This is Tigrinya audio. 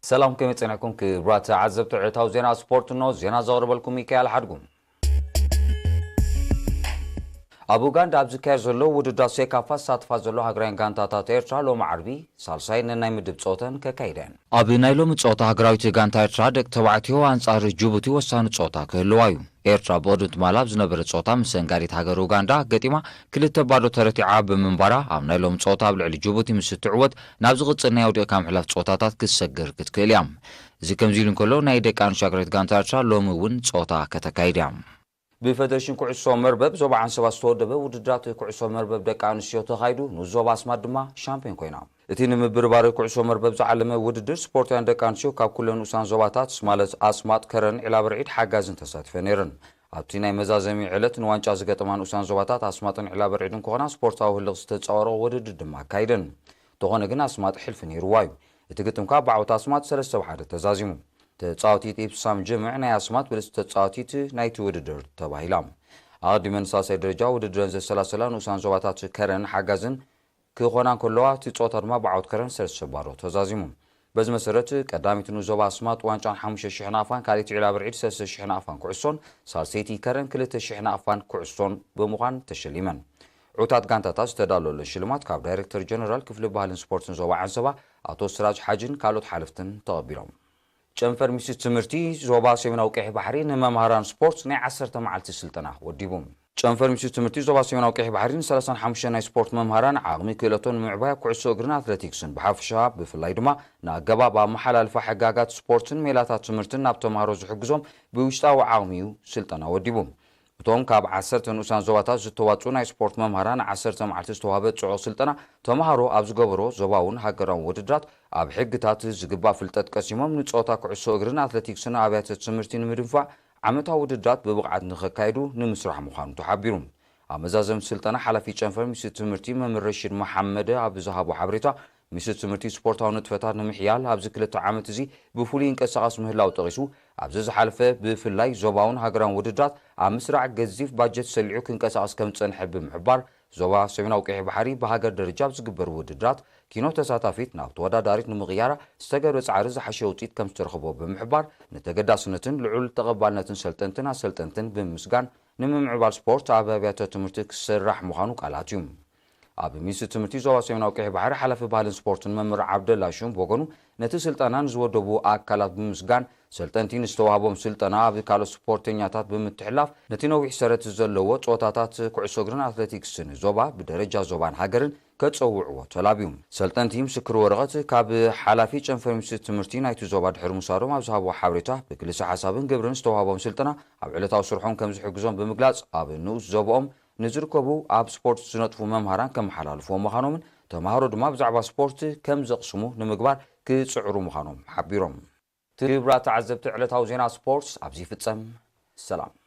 ሰላም፣ ከመይ ጸኒሕኩም ክቡራት ተዓዘብቲ ዕለታዊ ዜና ስፖርት? እነሆ ዜና ዘቕርበልኩም ሚካኤል ሓድጉ። ኣብ ኡጋንዳ ኣብ ዝካየድ ዘሎ ውድድራት ሴካፋ ዝሳተፋ ዘሎ ሃገራውያን ጋንታታት ኤርትራ ሎሚ ዓርቢ ሳልሳይ ነናይ ምድብ ጸወተን ከካይዳ እየን። ኣብ ናይ ሎሚ ጸወታ ሃገራዊት ጋንታ ኤርትራ ደቂ ተባዕትዮ ኣንጻር ጅቡቲ ወሳኒ ጸወታ ክህልዋ እዩ። ኤርትራ ብቕድሚ ትማል ኣብ ዝነበረ ጸወታ ምስ ሰንጋዲት ሃገር ኡጋንዳ ገጢማ ክልተ ባዶ ተረቲዓ ብምንባራ ኣብ ናይ ሎሚ ጸወታ ኣብ ልዕሊ ጅቡቲ ምስ እትዕወት ናብ ዝቕጽል ናይ ኣውዲቕካ ምሕላፍ ጸወታታት ክትሰግር ክትክእል እያ። እዚ ከምዚ ኢሉ እንከሎ ናይ ደቂ ኣንስትዮ ሃገራዊት ጋንታ ኤርትራ ሎሚ እውን ጸወታ ከተካይድ እያ። ብፌደሬሽን ኩዕሶ መርበብ ዞባ ዓንሰባ ዝተወደበ ውድድራት ኩዕሶ መርበብ ደቂ ኣንስትዮ ተኻይዱ፣ ንዞባ ኣስማጥ ድማ ሻምፒዮን ኮይና። እቲ ንምብርባር ኩዕሶ መርበብ ዝዓለመ ውድድር ስፖርታውያን ደቂ ኣንስትዮ ካብ ኩለን ንኡሳን ዞባታት ማለት ኣስማጥ፣ ከረን፣ ዒላበርዒድ ሓጋዝን ተሳቲፈን ነይረን። ኣብቲ ናይ መዛዘሚ ዕለት ንዋንጫ ዝገጠማ ንኡሳን ዞባታት ኣስማጥን ዒላበርዒድን ክኾና ስፖርታዊ ህልኽ ዝተጻወሮ ውድድር ድማ ኣካይደን። እንተኾነ ግን ኣስማጥ ሕልፊ ነይርዋ እዩ። እቲ ግጥም ከኣ ብዓወት ኣስማጥ ሰለስተ ብ ሓደ ተዛዚሙ። ተጻዋቲት ኢብሳም ጅምዕ ናይ ኣስማት ብልጽቲ ተጻዋቲት ናይቲ ውድድር ተባሂላ። ኣቐዲመን ሳልሳይ ደረጃ ውድድረን ዘሰላሰላ ንኡሳን ዞባታት ከረን ሓጋዝን ክኾና እንከለዋ፣ እቲ ጸወታ ድማ ብዓወት ከረን ሰለስተ ባዶ ተዛዚሙ። በዚ መሰረት ቀዳሚት ንኡስ ዞባ ኣስማጥ ዋንጫን ሓሙሽተ ሽሕ ናቕፋን፣ ካልኣይቲ ዒላ ብርዒድ ሰለስተ ሽሕ ናቕፋን ኩዕሶን፣ ሳልሰይቲ ከረን ክልተ ሽሕ ናቕፋን ኩዕሶን ብምዃን ተሸሊመን። ዕዉታት ጋንታታት ዝተዳለወሉ ሽልማት ካብ ዳይሬክተር ጀነራል ክፍሊ ባህልን ስፖርትን ዞባ ዓንሰባ ኣቶ ስራጅ ሓጅን ካልኦት ሓለፍትን ተቐቢሎም። ጨንፈር ሚኒስትሪ ትምህርቲ ዞባ ሰሜናዊ ቀይሕ ባሕሪ ንመምሃራን ስፖርት ናይ ዓሰርተ መዓልቲ ስልጠና ወዲቡ። ጨንፈር ሚኒስትሪ ትምህርቲ ዞባ ሰሜናዊ ቀይሕ ባሕሪ ን ሰላሳን ሓሙሽተን ናይ ስፖርት መምሃራን ዓቕሚ ክእለቶም ንምዕባይ ኩዕሶ እግርን ኣትሌቲክስን ብሓፈሻ ብፍላይ ድማ ንኣገባብ ኣመሓላልፋ ሕጋጋት ስፖርትን ሜላታት ትምህርትን ናብ ተምሃሮ ዝሕግዞም ብውሽጣዊ ዓቕሚ እዩ ስልጠና ወዲቡ። እቶም ካብ ዓሰርተ ንኡሳን ዞባታት ዝተዋጽኡ ናይ ስፖርት መምሃራን ዓሰርተ መዓልቲ ዝተዋህበ ጽዑቕ ስልጠና ተምሃሮ ኣብ ዝገበሮ ዞባውን ሃገራውን ውድድራት ኣብ ሕግታት ዝግባእ ፍልጠት ቀሲሞም ንጸወታ ኩዕሶ እግርን ኣትሌቲክስን ኣብያተ ትምህርቲ ንምድንፋዕ ዓመታዊ ውድድራት ብብቕዓት ንኸካይዱ ንምስራሕ ምዃኑ ተሓቢሩ። ኣብ መዛዘሚ ስልጠና ሓላፊ ጨንፈር ሚኒስትሪ ትምህርቲ መምህር ረሺድ መሓመድ ኣብ ዝሃቦ ሓበሬታ፣ ሚኒስትሪ ትምህርቲ ስፖርታዊ ንጥፈታት ንምሕያል ኣብዚ ክልተ ዓመት እዚ ብፍሉይ ይንቀሳቐስ ምህላው ጠቒሱ፣ ኣብዚ ዝሓለፈ ብፍላይ ዞባውን ሃገራውን ውድድራት ኣብ ምስራዕ ገዚፍ ባጀት ሰሊዑ ክንቀሳቐስ ከም ዝጸንሐ ብምሕባር፣ ዞባ ሰሜናዊ ቀይሕ ባሕሪ ብሃገር ደረጃ ኣብ ዝግበር ውድድራት ኪኖ ተሳታፊት ናብ ተወዳዳሪት ንምቕያራ ዝተገብረ ጻዕሪ ዝሓሸ ውጽኢት ከም ዝተረኽቦ ብምሕባር፣ ንተገዳስነትን ልዑል ተቐባልነትን ሰልጠንትን ኣሰልጠንትን ብምምስጋን፣ ንምምዕባል ስፖርት ኣብ ኣብያተ ትምህርቲ ክስራሕ ምዃኑ ቃል ኣትዩ። ኣብ ሚኒስትሪ ትምህርቲ ዞባ ሰሜናዊ ቀይሕ ባሕሪ ሓላፊ ባህልን ስፖርትን መምህር ዓብደላ ሹም ብወገኑ፣ ነቲ ስልጠና ንዝወደቡ ኣካላት ብምምስጋን፣ ሰልጠንቲ ንዝተዋህቦም ስልጠና ኣብ ካልኦት ስፖርተኛታት ብምትሕልላፍ፣ ነቲ ነዊሕ ሰረት ዘለዎ ጸወታታት ኩዕሶ እግርን ኣትሌቲክስን ዞባ ብደረጃ ዞባን ሃገርን ከጸውዕዎ ተላብዩ። ሰልጠንቲ ምስክር ወረቐት ካብ ሓላፊ ጨንፈር ሚኒስትሪ ትምህርቲ ናይቲ ዞባ ድሕሪ ምውሳዶም ኣብ ዝሃብዎ ሓበሬታ፣ ብክልሰ ሓሳብን ግብርን ዝተዋህቦም ስልጠና ኣብ ዕለታዊ ስርሖም ከም ዝሕግዞም ብምግላጽ፣ ኣብ ንኡስ ዞባኦም ንዝርከቡ ኣብ ስፖርት ዝነጥፉ መምሃራን ከመሓላልፍዎ ምዃኖምን ተምሃሮ ድማ ብዛዕባ ስፖርት ከም ዘቕስሙ ንምግባር ክጽዕሩ ምዃኖም ሓቢሮም። ክቡራት ተዓዘብቲ፣ ዕለታዊ ዜና ስፖርት ኣብዚ ይፍጸም። ሰላም።